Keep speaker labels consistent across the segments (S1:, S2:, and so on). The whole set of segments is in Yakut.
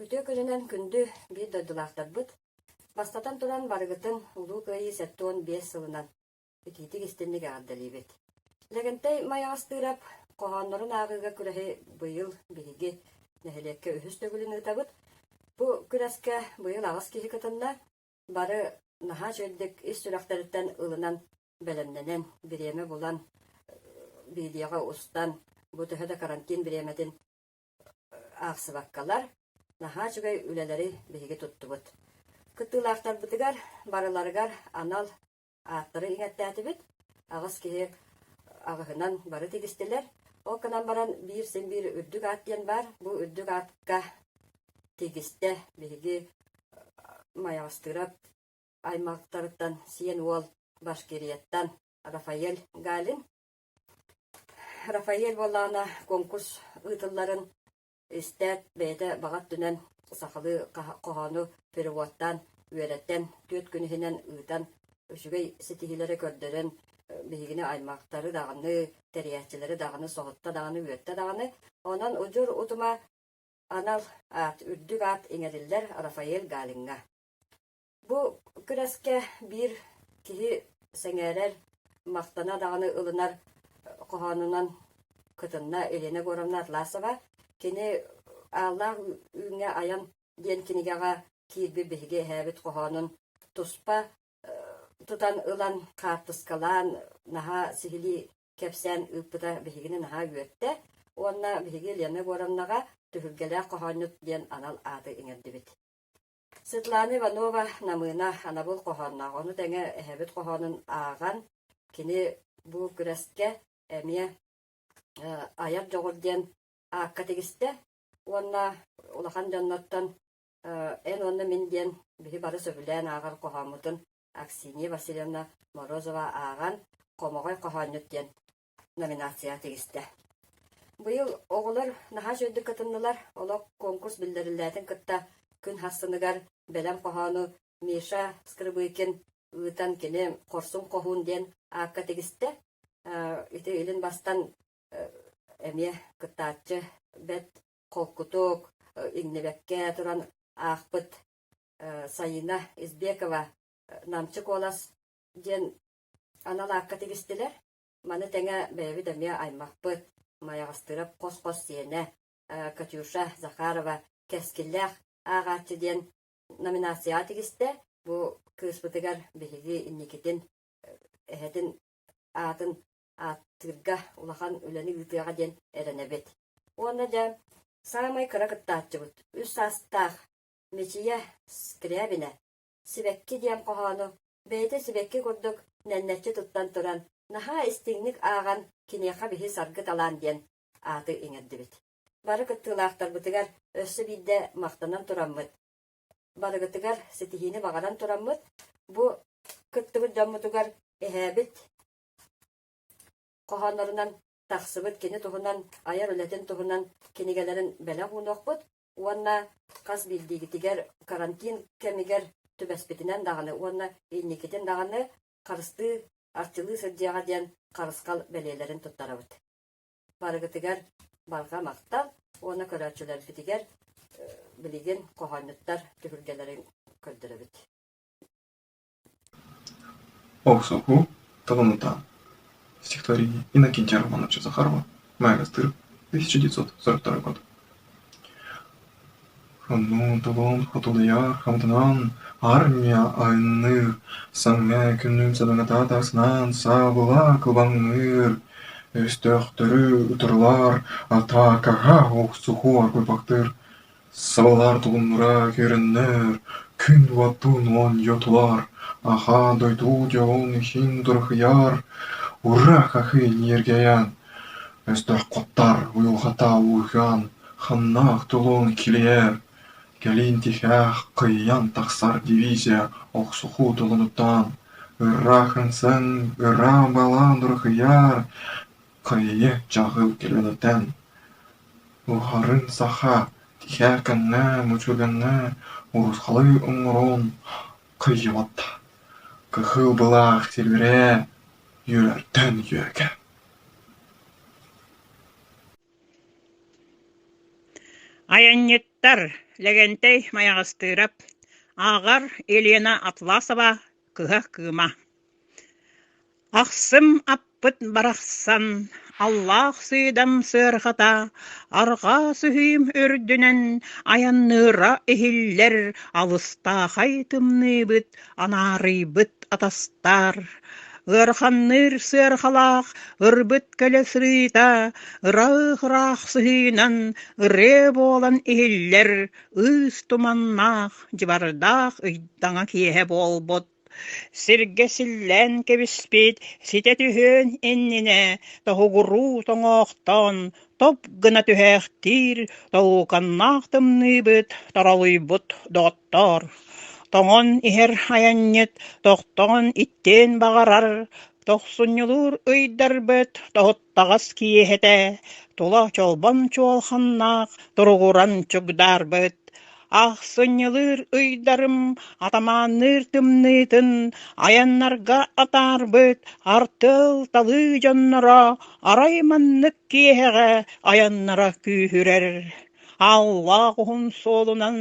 S1: Үтүө күнүнэн күндү биир дойдулаахтарбыт! Бастатан туран барыгытын Улуу Кыайыы 75 сылынан итиитик истинник эҕэрдэлиибит. Лэгэнтэй Майаҕастыырап хоһооннорун ааҕыыга күрэһи быйыл биһиги нэһилиэккэ үһүс төгүлүн ыытабыт. Бу күрэскэ быйыл аҕыс киһи кытынна. Бары наһаа үчүгэйдик ис сүрэхтэриттэн ылынан бэлэмнэнэн, бириэмэ булан, видеоҕа устан, бу төһө да карантин бириэмэтин аахсыбаккалар, наһаа үчүгэй үлэлэри биһиги туттубут. Кыттыылаахтарбытыгар барыларыгар анал ааттары иҥэттээтибит. Аҕыс киһи аҕыһынан бары тигистилэр. Ол гынан баран биир син биир үрдүк аат диэн баар. Бу үрдүк аакка тигистэ биһиги Майаҕастыырап аймахтарыттан сиэн уол Башкирияттан Рафаэль Галин. Рафаэль буоллаҕына конкурс ыытылларын истээт, бэйэтэ баҕа өттүнэн сахалыы хоһоону переводтаан үөрэтэн, түөрт күн иһинэн ыытан, үчүгэй ситиһиилэри көрдөрөн, биһигини аймахтары даҕаны, тэрийээччилэри даҕаны соһутта даҕаны, үөртэ даҕаны. Онон удьур утума анал аат, үрдүк аат иҥэриллэр Рафаэль Галиҥҥа. Бу күрэскэ биир киһи сэҥээрэр, махтана даҕаны ылынар хоһоонунан кытынна Елена Егоровна Атласова. Кини «Ааллаах үүҥҥэ айан» диэн кинигэҕэ киирбит биһиги эһээбит хоһоонун туспа тутан ылан хаартыскалаан наһаа сиһилии кэпсээн ыыппыта биһигини наһаа үөртэ уонна биһиги Лена Егоровнаҕа «Түһүлгэлээх хоһоонньут» диэн анал ааты иҥэрдибит. Светлана Иванова Намыына анабыл хоһоонноох, ону тэҥэ эһэбит хоһоонун ааҕан, кини бу күрэскэ эмиэ айар дьоҕур диэн аакка тигистэ уонна улахан дьоннортон «Эн уонна мин» диэн биһи бары сөбүлээн ааҕар хоһооммутун Аксинья Васильевна Морозова ааҕан «Хомоҕой хоһоонньут» диэн номинацияҕа тигистэ. Быйыл оҕолор наһаа үчүгэйдик кытыннылар. Олох конкурс биллэриллээтин кытта күн хасыныгар бэлэм хоһоону Миша Скрыбыкин ыытан кини «Хорсун хоһуун» диэн аакка тигистэ. Ити илин бастан эмиэ кыттааччы бэрт холкутук, иҥнибэккэ туран аахпыт Сайына Избекова «Намчы куолас» диэн анал аакка тигистилэр. Маны тэҥэ бэйэбит эмиэ аймахпыт Майаҕастыырап хос-хос сиэнэ Катюша Захарова «Кэскиллээх ааҕааччы» диэн номинацияҕа тигистэ. Бу кыыспытыгар биһиги инникитин эһэтин аатын ааттыырга улахан үлэни ыытыаҕа диэн эрэнэбит. Уонна дьэ саамай кыра кыттааччыбыт үс саастаах Мичийэ Скрябина Сибэкки диэн хоһоону бэйэтэ сибэкки курдук нэннэччи туттан туран, наһаа истиҥник ааҕан, киниэхэ биһи Саргы Талаан диэн ааты иҥэрдибит. Бары кыттыылаахтарбытыгар өссө биирдэ махтанан тураммыт, барыгытыгар ситиһиини баҕаран тураммыт, бу кыттыбыт дьоммутугар эһээбит хоһооннорунан тахсыбыт кини туһунан айар үлэтин туһунан кинигэлэрин бэлэх уунуохпут уонна хас биирдиигитигэр карантин кэмигэр түбэспитинэн даҕаны уонна инникитин даҕаны харыстыы, арчылыы сылдьыаҕа диэн харысхал бэлиэлэрин туттарабыт. Барыгытыгар барҕа махтал уонна көрөөччүлэрбитигэр билигин хоһоонньуттар түһүлгэлэрин көрдөрөбүт.
S2: Охсуһуу толомутаан. Стихотворение Иннокентия Романовича Захарова «Майгастыр, 1942 год». Хонуу толон хотулуйар хамтанан, армия айанныыр, саҥа күнүн садаҥата тахсынан саабыла кылбаҥныыр, өстөөхтөрү утарылар, атаакаҕа охсуһуу аргыйбахтыыр, Сабалар тулуннара киирэннэр, күн уотун оонньотулар, аха дойду дьолун иһин дурхуйар, ура хаһыы ньиргийэн, өстөөх куттар уйулҕата уһаан, ханнаах тулун килийэр, кэлин тиһэх кыайан тахсар дивизия охсуһуу толонуттан, ыраах үҥсэн, ыраах балаан дурхуйар, кыайыы чаҕыл көлүөнэттэн Уһарын саха тиһэх гына мучурҕаҥҥа урусхалы оҥорон кыйыбат, кыһыл былаах силбирээ, үөртэн үөгэ
S3: Айанньыттар! Лэгэнтэй Майаҕастыырап, ааҕар Елена Атласова «Кыһа кыыма». Ахсым аппыт барахсан, аллаах сыыдам сыарҕата, арҕаа сыһыым үрдүнэн айанныыра иһиллэр алыстаахай тымныыбыт анаарыйбыт атастар. Ыараханныыр сыарҕалаах ырбыт көлө сырыыта ыраах-ыраах сыһыынан ырыа буолан иһиллэр ыыс туманнаах, дьыбардаах ыйдаҥа киэһэ буолбут. Сиргэ силлээн кэбиспит, ситэ түһүөн иннинэ тоһугуруу тоҥоохтоон, топ гына түһээхтиир толууканнаах тымныыбыт торолуйбут доҕоттоор. Тоҥон иһэр айанньыт тохтоон иттиэн баҕарар, тохсунньулуур ыйдарбыт тоһуттаҕас киэһэтэ, тула чолбон чуолханнаах туругуран чугдаарбыт. Ахсынньылыыр ыйдарым атамаанныыр тымныытын айаннарга атаарбыт артыал талыы дьонноро арай маннык киэһэҕэ айаннара күүһүрэр. Аллаах уһун суолунан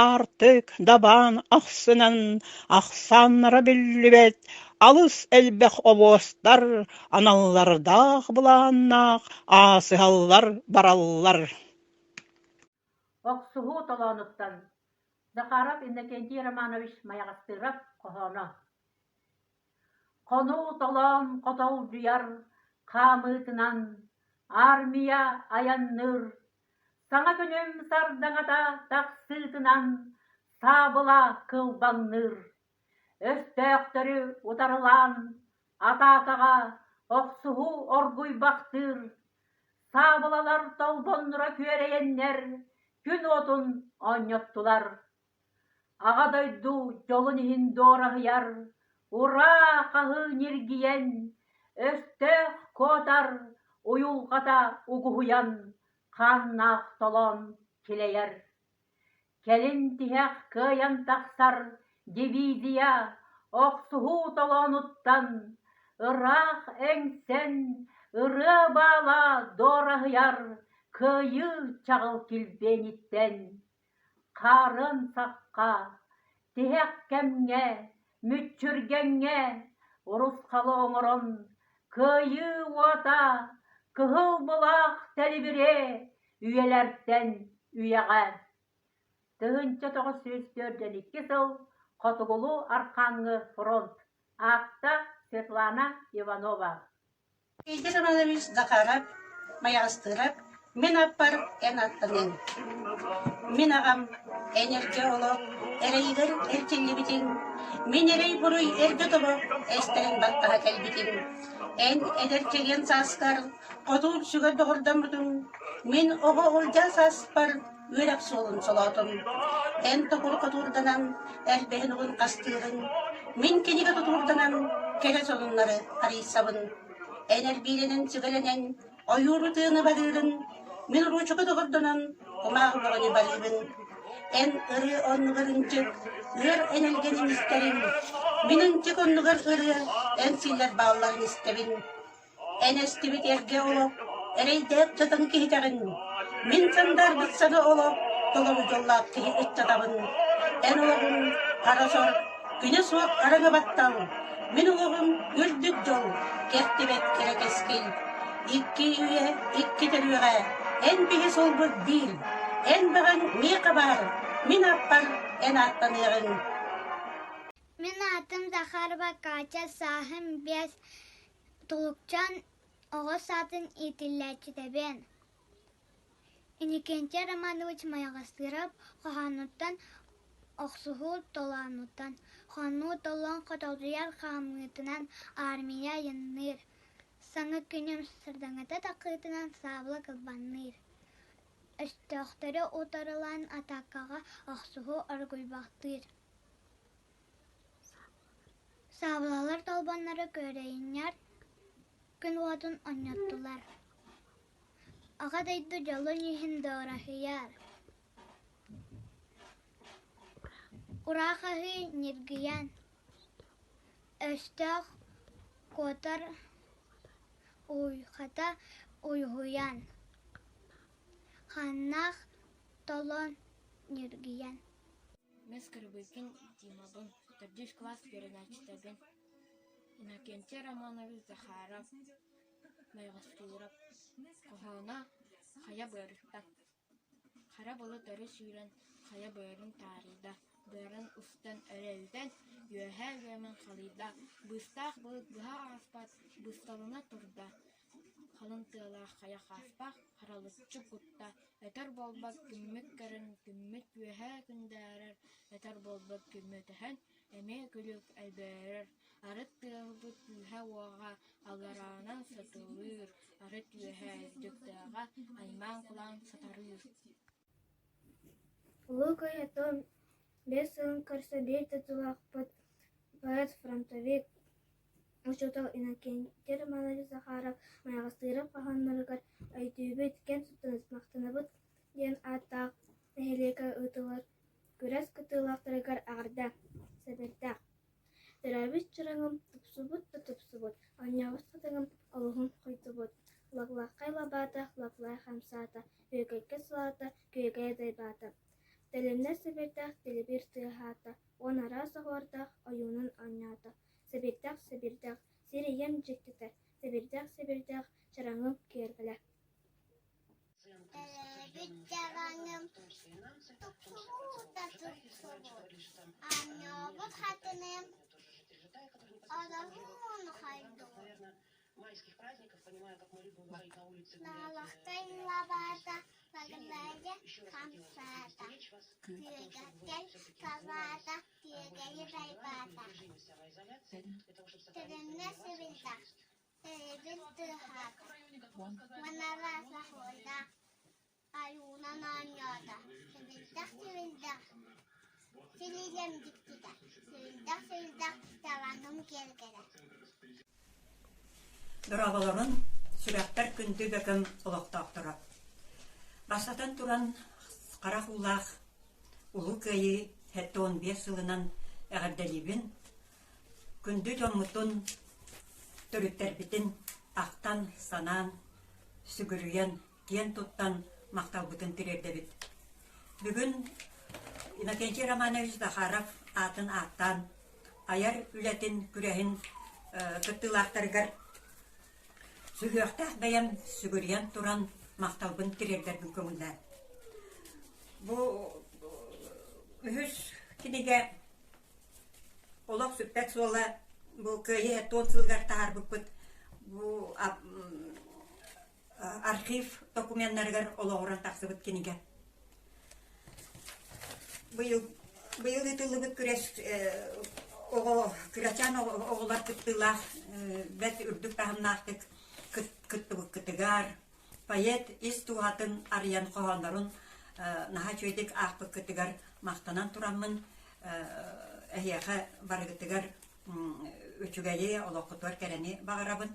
S3: аартык дабаан ахсынан ахсааннара биллибэт алыс элбэх обуостар аналлардаах былааннаах аасыһаллар бараллар.
S4: Охсуһуу толоонуттан Захаров Иннокентий Романович Майаҕастыырап хоһооно Хонуу толоон хотолдьуйар хаамыытынан армия айанныыр, саҥа күнүм сардаҥата тахсыытынан саабыла кылбаҥныыр. Өстөөхтөрү утарылаан атаакаҕа охсуһуу оргуйбахтыыр, саабылалар толбоннура күөрэйэннэр күн уотун оонньоттулар. Аҕа дойду дьолун иһин дуораһыйар, ураа хаһыы ньиргийэн, өстөөх куотар уйулҕата угуһуйан, хааннаах толоон килэйэр. Кэлин тиһэх кыайан тахсар дивизия охсуһуу толоонуттан ыраах эҥсэн, ырыа баала дуораһыйар кыайыы чаҕыл килбиэниттэн Хаарын сахха, тиһэх кэмҥэ, мүччүргэҥҥэ урусхалы оҥорон, кыайыы уота кыһыл былаах тэлибириэ үйэлэртэн үйэҕэ. 1942 сыл Хотугулуу-Архангы фронт. Аахта Светлана Иванова.
S5: Игорь Иванович Захаров, Майаҕастыырап, мин аппар эн аттаныҥ. Мин аҕам эн эргэ олох эрэйигэр эрчиллибитиҥ, мин эрэй-буруй эргэ тобох эстэрин баттаһа кэлбитим. Эн эдэр чэгиэн сааскар хотуур сүгэр доҕордоммутуҥ, мин оҕо улдьаа сааспар үөрэх суолун солоотум. Эн токур хотуурданан элбэһин угун хастыырыҥ, мин кинигэ тутуурданан кэрэ сонуннары арыйсабын. Эн эрбиилэнэн сүгэлэнэн ойууру тыаны барыырын, мин уруучука доҕордонон кумааҕы бөҕөнү барыыбын. Эн ырыа оннугар ынчык, ыар энэлгэнин истэриҥ, мин ынчык оннугар ырыа эн силлэр баалларын истэбин. Эн эстибит эргэ олох, эрэйдээх дьатаҥ киһитэҕин, мин сандаарбыт саҥа олох толору дьоллоох киһи ыччатабын. Эн олоҕуҥ хара сор, күнэ суох хараҥа баттал, мин олоҕум үрдүк дьол, кэртибэт кэрэ кэскил. Икки үйэ, икки төрүөҕэ, эн биһи суолбут биир, эн баҕаҥ миэхэ баар, мин ааппар эн ааттаныаҕыҥ.
S6: Мин аатым Захарова Катя, сааһым 5, Тулукчаан оҕо саатын иитиллээччитэбин. Иннокентий Романович Майаҕастыырап хоһоонуттан охсуһуу толоонуттан, хонуу толоон хотолдьуйар хаамыытынан армия айанныыр, саҥа күнүм сардаҥата таххыытынан саабыла кылбанныыр. Өстөөхтөрү утарылаан атаакаҕа охсуһуу оргуйбахтыыр. Саабылалар толбонноро күөрэйиннэр, күн уотун онньоттулар. Аҕа дойду дьолун иһин дуораһыйар. Ураах аһыы ньиргийэн, өстөөх куотар уйхата уйуһуйан, ханнаах толон. ньиргийэн
S7: Мин Скрыбыкин Димабын, төрдүс кылаас үөрэнээччитэбин. Иннокентий Романович Захаров, Майаҕастуурап хоһооно «Хайа быарыттан» Хара былыт өрө сүүрэн хайа быарын таарыйда, быарын устан өрө үтэн, үөһээ үөмэн халыйда, быыстаах былыт быһа ааспат, быысталана турда, халыҥ тыалаах хайа хааспах харалыччы кутта, өтөр буолбат күммүт көрөн, күммүт үөһээ күндээрэр, өтөр буолбат күммүт өһөн, эмиэ күлүк өлбөөрөр, арыт тыалбыт күүһэ-уоҕа аллараанан сатылыыр, арыт үөһэ үрдүк тыаҕа аймаан-кулаан сатарыыр.
S8: Улуу Кыайыы биэс сылын көрсө биир дойдулаахпыт поэт, фронтовик, учуутал Иннокентий Романович Захаров Майаҕастыырап хоһоонноругар «Өйдүүбүт, киэн туттабыт, махтанабыт» диэн ааттаах нэһилиэккэ ыытыллар күрэс кыттыылаахтарыгар эҕэрдэ, сэбэрдээх Төрөөбүт чараҥым тупсубут да тупсубут, оонньообут хатыҥым олуһун хойдубут, Лаглааххай лабаата лаглай хамсаата, үөкэйгэ сылаата күөгэйэ дайбаата, Тэлимнэс сэбирдэх тилибир тыаһаата, уон араас оһуордаах ойуунун оонньоото, Сэбирдэх-сэбирдэх, сир ийэм дьиктитэ, сэбирдэх-сэбирдэх, чараҥым киэргэлэ
S6: Төрөөбүт дьараҥым тупсубут да тупсубут, оонньообут хатыным олоһун хайдубут. Налахтай лабаата лаглайа хамсаата, күөгэккэй салаата күөгэйи дайбаата. Тэлимнэ сибилдэх Тэйэбин тыаһаата, Манара саһыллаах, Айуунан оонньоото, Сибилдэх-сибилдэх, Силиилэм дьиктитэ, Сибилдэх-сибилдэх, Чараҥым киэргэнэ
S9: Дорооболорун, сүрэхпэр күндү бөкөм олохтоохторо. Бастатан туран, харах уулаах Улуу Кыайыы 75 сылынан эҕэрдэлиибин Күндү дьоммутун, төрүттэрбитин ахтан, санаан, сүгүрүйэн, киэн туттан махталбытын тириэрдэбит. Бүгүн Иннокентий Романович Захаров аатын ааттаан айар үлэтин күрэһин кыттыылаахтарыгар сүһүөхтээх бэйэм сүгүрүйэн туран махталбын тириэрдэрбин көҥүллээн. Бу үһүс кинигэ Олох сүппэт суола бу Кыайыы туон сылыгар таһаарбыппыт бу архив докуменнарыгар олоҕуран тахсыбыт кинигэ. Быйыл быйыл ыытыллыбыт күрэс оҕо кырачаан оҕолор кыттыылаах бэрт үрдүк таһымнаахтык кыттыбыккытыгар Поэт ис дууһатын арыйан хоһооннорун наһаа үчүгэйдик аахпыккытыгар махтанан тураммын эһиэхэ барыгытыгар үчүгэйи, олоххутугар кэрэни баҕарабын.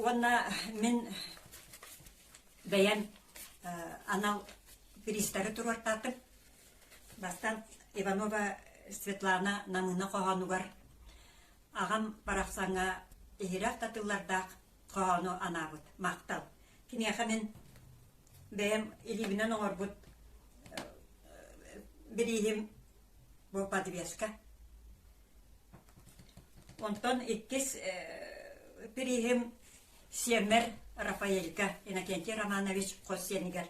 S9: Уонна мин бэйэм анал бириистэри туруортаатым. Бастаан Иванова Светлана Намыына хоһоонугар Аҕам барахсаҥҥа иһирэх да тыллардаах хоһоону анаабыт. Махтал. Киниэхэ мин бэйэм илиибинэн оҥорбут бирииһим бу подвеска. Онтон иккис бирииһим сиэммэр Рафаэльга Иннокентий Романович хос сиэнигэр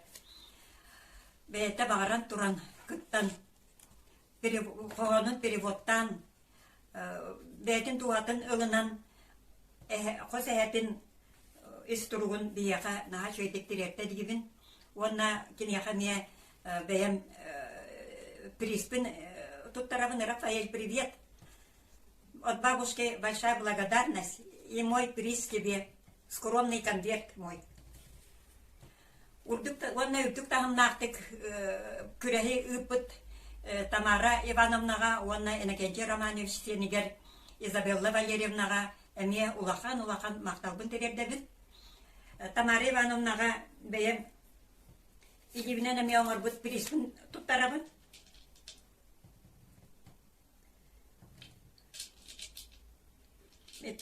S9: бэйэтэ баҕаран туран кыттан хоһоонун переводтаан бэйэтин дууһатын ылынан хос эһэтин ис туругун биһиэхэ наһаа үчүгэйдик тириэртэ диибин уонна киниэхэ эмиэ бэйэм призпин туттарабын Рафаэль привет от бабушки большая благодарность и мой приз тебе скромный конверт мой Үрдүк уонна үрдүк таһымнаахтык күрэһи ыыппыт Тамара Ивановнаҕа уонна Иннокентий Романович сиэнигэр Изабелла Валерьевнаҕа эмиэ улахан-улахан махталбын тириэрдэбин. Тамара Ивановнаҕа бэйэм илиибинэн эмиэ оҥорбут призпин туттарабын.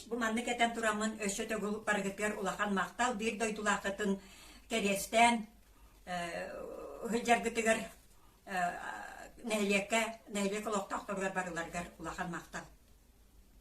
S9: Бу маннык этэн тураммын өссө төгүл барыгытыгар улахан махтал биир дойдулааххытын кэриэстээн. Сылдьаргытыгар нэһилиэккэ, нэһилиэк олохтоохторугар барыларыгар улахан махтал.